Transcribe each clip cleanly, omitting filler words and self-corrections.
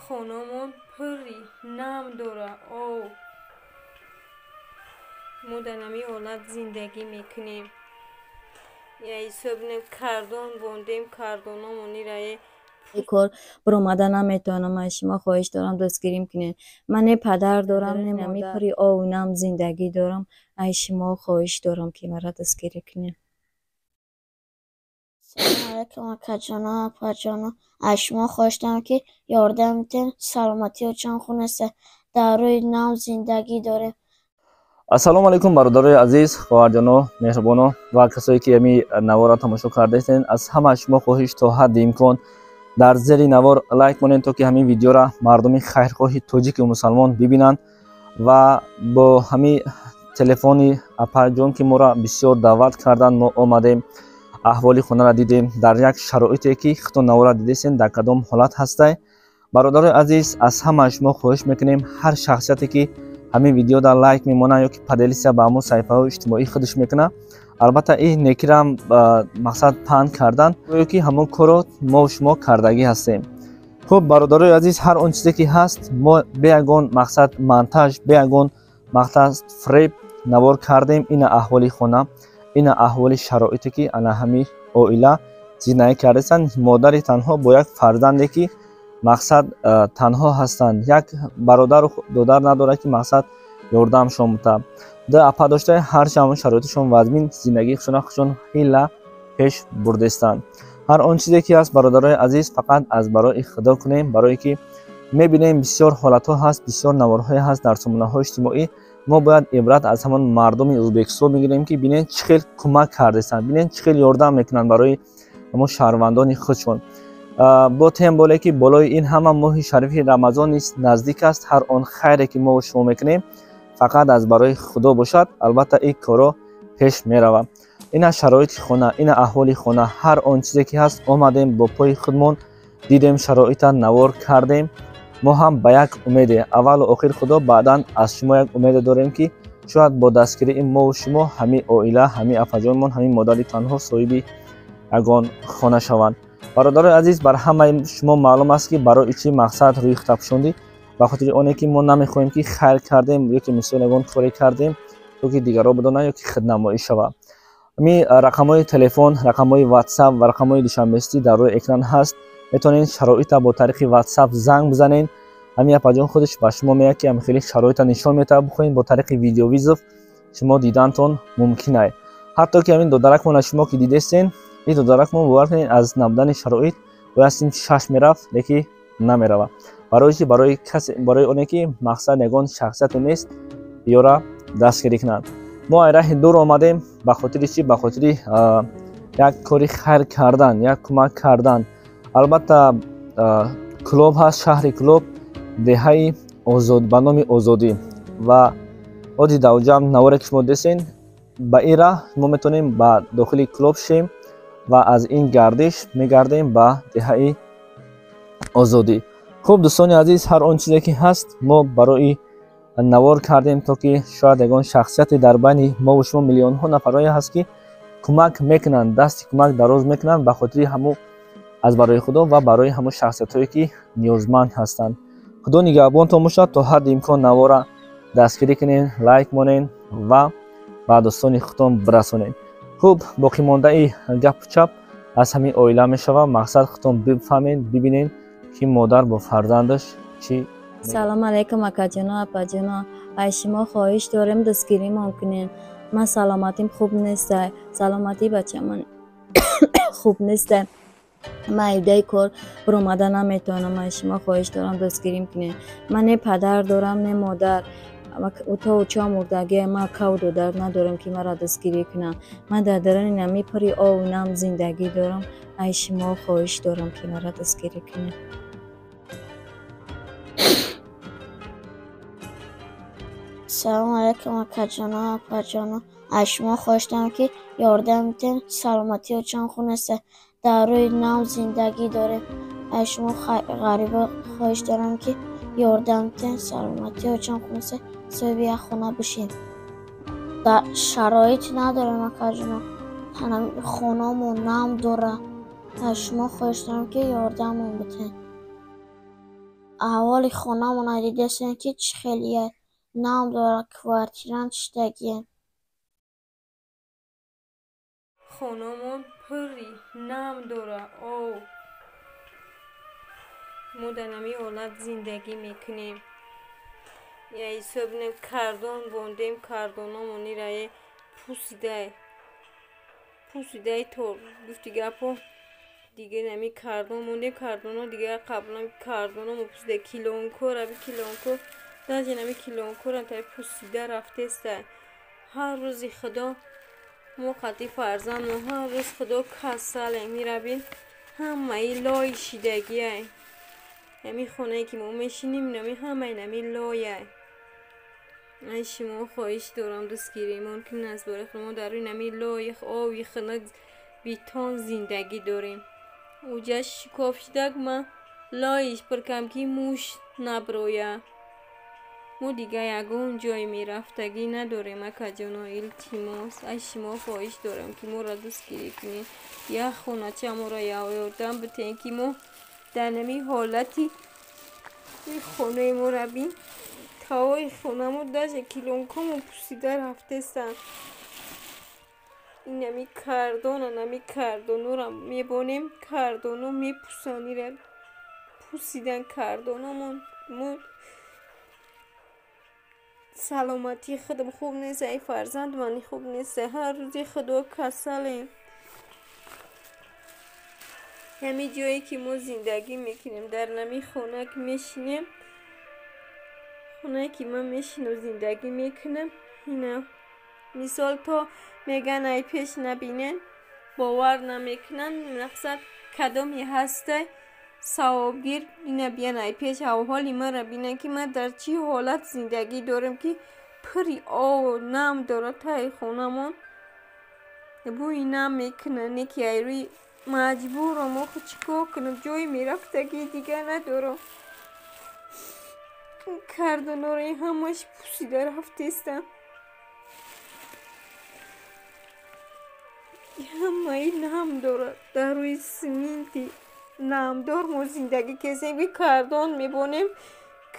Хонамон пурри нам дора об. Мо дар ҳамин ҳолат зиндагӣ мекунем. Ҳисоб кардон бондем, кардономон ираe кор баромада наметавонам. Аз шумо хоҳиш дорам, дастгирим кунед. Ман не падар дорам, не модар. Пури обу нам зиндагӣ дорам. Аз шумо хоҳиш дорам, ки маро дастгирӣ кунед. Салому алайкум, акаҷоно, апаҷоно. Аз шумо хоҳиш дорам, ки ёрдам бидиҳед. Саломатиё чанд хун аст, дар рӯи нам зиндагӣ дорем. Ассалому алайкум, бародарои азиз, хоҳарҷоно меҳрубоно ва касое ки ами наворро тамошо кардаистед. Аз ҳама шумо хоҳиш, то ҳадди имкон дар зери навор лайк монед, то ки ҳамин видеоро мардуми хайрхоҳи тоҷику мусалмон бибинанд. Ва бо ҳамин телефони апаҷон, ки моро бисёр даъват карданд, мо омадем, аҳволи хонаро дидем, дар як шароите ки худтон наворро дидестен, дар кадом ҳолат ҳастай. Бародарои азиз, аз ҳамаи шумо хоҳиш мекунем, ҳар шахсияте ки ҳамин видеода лайк мемонад ё ки поделиться ба ҳамон саҳифаҳои иҷтимоии худаш мекунад, албатта ин некирам мақсад паҳн кардан, ё ки ҳамон корро мо шумо кардагӣ ҳастем. Хуб, бародарои азиз, ҳар он чизе ки ҳаст, мо бе ягон мақсад монтаж, бе ягон мақсад фреб навор кардем. Ина аҳволи хона, ина аҳволи шароите ки ана ҳамин оила зиндагӣ кардастанд. Модари танҳо бо як фарзанде ки мақсад танҳо ҳастанд, як бародару додар надорад, ки мақсад ёрдамшон бута. Ду апа дошта, ҳарчи ҳамон шароиташон вазмин, зиндагии худшона худшон ҳила пеш бурдестанд. Ҳар он чизе ки ҳаст, бародарои азиз, фақат аз барои Худо кунем, барое ки мебинем, бисёр ҳолатҳо ҳаст, бисёр наворҳое ҳаст дар сомонаҳои иҷтимоӣ. Мо бояд ибрат аз ҳамон мардуми Ӯзбекистон бигирем, ки бинед, чӣ хел кӯмак кардастанд, бинед, чӣ хел ёрдам мекунанд барои ҳамон шаҳрвандони худшон. Бо тем боле ки болои ин ҳама моҳи шарифи Рамазон низ наздик аст. Ҳар он хайре ки мо шумо мекунем, фақат аз барои Худо бошад, албатта ин корро пеш меравад. Ина шароити хона, ина аҳволи хона, ҳар он чизе ки ҳаст, омадем, бо пои худмон дидем, шароита навор кардем. Мо ҳам ба як умеде, аввалу охир Худо, баъдан аз шумо як умеде дорем, ки шояд бо дастгирии мову шумо ҳамин оила, ҳамин апаҷонмон, ҳамин модари танҳо соҳиби ягон хона шаванд. Бародарои азиз, бар ҳамаи шумо маълум аст, ки барои чӣ мақсад рӯи хитабшондӣ. Ба хотири оне ки мо намехоҳем, ки хайр кардем ё ки мисол ягон коре кардем, то ки дигарро бидонанд ё ки худнамоӣ шавад. Ҳамин рақамҳои телефон, рақамҳои ватсап ва рақамҳои душанбестӣ дар рӯи экран ҳаст. Метавонед шароита бо тариқи ватсап занг бизанед. Ҳамин апаҷон худаш ба шумо меяд, ки ҳам хеле шароита нишон метавад. Бихоҳед, бо тариқи видеовызов шумо дидантон мумкин ай. Ҳатто ки ҳамин додаракмона шумо ки дидестен, ин додаракмон, бовар кунед, аз набудани шароит бояд синфи шаш мерафт, леки намеравад. Барои чи? Барои касе, барои оне ки мақсад ягон шахсияте нест ёра дастгирӣ кунанд. Мо ай раҳи дур омадем. Ба хотири чи? Ба хотири як кори хайр кардан, як кӯмак кардан. Албатта, Кӯлоб ҳаст, шаҳри Кӯлоб, деҳаи Озод ба номи Озодӣ ва оди давҷам. Наворе ки шумо дидесен, ба ин раҳ мо метавонем ба дохили Кӯлоб шем ва аз ин гардиш мегардем ба деҳаи Озодӣ. Хуб, дӯстони азиз, ҳар он чизе ки ҳаст, мо барои навор кардем, то ки шояд ягон шахсияте дар байни мову шумо, миллионҳо нафарое ҳаст, ки кӯмак мекунанд, дасти кӯмак дароз мекунанд, ба хотири ҳамун аз барои Худо ва барои ҳамон шахсиятҳое ки ниёзманд ҳастанд. Худо нигаҳбонтон бошад. То ҳадди имкон навора дастгирӣ кунед, лайк монед ва ба дӯстони худтон бирасонед. Хуб, боқимондаи гапу чап аз ҳамин оила мешавад. Мақсад, худтон бифаҳмед, бибинед, ки модар бо фарзандаш чӣ. Салом алайкум, акаҷоно, апаҷоно. Аз шумо хоҳиш дорем, дастгиримон кунед. Ман саломатим хуб неста, саломатии бачамон хуб неста. Ман ивдаи кор баромада наметавонам. Аз шумо хоҳиш дорам, дастгирим кунед. Ман не падар дорам, не модар, то уча мурдагӣ. Ман акаву додар надорам, ки маро дастгирӣ кунанд. Ман дар даруни нами пури обу нам зиндагӣ дорам. Аз шумо хоҳиш дорам, ки маро дастгирӣ кунед. Салому алайкум, акаҷоно, апаҷоно. Аз шумо хоҳиш дорам, ки ёрдам бидиҳед. Саломатиё чанд хун аст, дар рӯи нам зиндагӣ дорем. Аз шумо ғарибо хоҳиш дорам, ки ёрдам бидиҳед. Саломатиё чанд хун аст, соҳиби як хона бишем. Шароит надорем, акаҷоно, хонамон нам дорад. Аз шумо хоҳиш дорам, ки ёрдамон бидиҳед. Аҳволи хонамона дидастем, ки чӣ хелия нам дора, квартирант шидагием. Хонамон пурри нам дора, об. Мо дар ҳамин ҳолат зиндагӣ мекунем. Я ҳисоб бинем, кардон бондем, кардономон ирае пусидай. Пусидай то гуфти гапо дига нами кардон мондем, кардоно дига қаблан кардономо пусида, килонкора би килонко, даже нами килонкора та пусида рафтеста. Ҳар рӯзи Худо мо қати фарзанд, мо ҳар рӯз Худо касалем, мирабин ҳамаи лои шидагиай. Ҳамин хонае ки мо мешинем, инами ҳамаи нами лояй. Ай шумо хоҳиш дорам, дастгиримон кунед аз бораи Худо. Мо дар рӯи нами лои оби хунук битон зиндагӣ дорем. Уҷа шикоф шидак ман лоиш пуркам, ки муш наброя. Мо дига ягон ҷой мерафтагӣ надорем, акаҷоно, илтимос. Ай шумо хоҳиш дорам, ки моро дастгирӣ кунед. Як хонача моро ёрдам битен, ки мо дар нами ҳолати хонаи моро бин. Тавои хонамо даже килонкомо пусида рафтестанд. Инами кардона, нами кардонора мебонем, кардоно мепусанд, ира пусидан кардономон. Мо саломатии худам хуб нест, ай фарзанд мани хуб нест, ҳар рӯзи Худо касалем. Ҳамин ҷое ки мо зиндагӣ мекунем, дар нами хона ки мешинем, хонае ки ман мешинам зиндагӣ мекунам, ина мисол то меган ай пеш набинен, бовар намекунанд. Мақсад кадоме ҳастай савобгир, ина биян ай пеш аҳволи маро бинанд, ки ман дар чӣ ҳолат зиндагӣ дорам, ки пури об нам дорад таи хонамон, бӯи нам мекунад, не ки ай рӯи маҷбурам. Охи чӣ кор кунам, ҷои мерафтагии дига надорам. Кардонораи ҳамаш пусида рафтестанд. Ҳамаи нам дорад. Дар рӯи симинти намдор мо зиндагӣ кесем, ки кардон мебонем,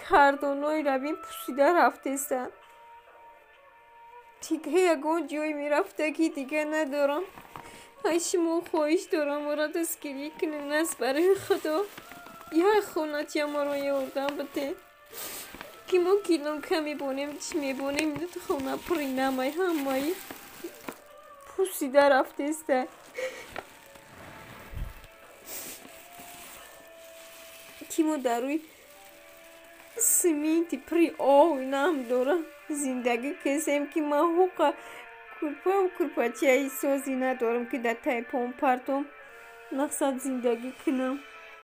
кардонои рабин пусида рафтестанд. Дига ягон ҷой мерафтагӣ дига надорам. Ай шумо хоҳиш дорам, моро дастгирӣ кунед аз барои Худо. Як хонача моро ёрдам битед, ки мо килонка мебонем, чӣ мебонем, хона пури намай, ҳамаи пусида рафтеста. Ки мо дар рӯи симинти пури об нам дора зиндагӣ кесем, ки ман ҳуқа курпау курпачаи созӣ надорам, ки дар таи пом партом мақсад зиндагӣ кунам.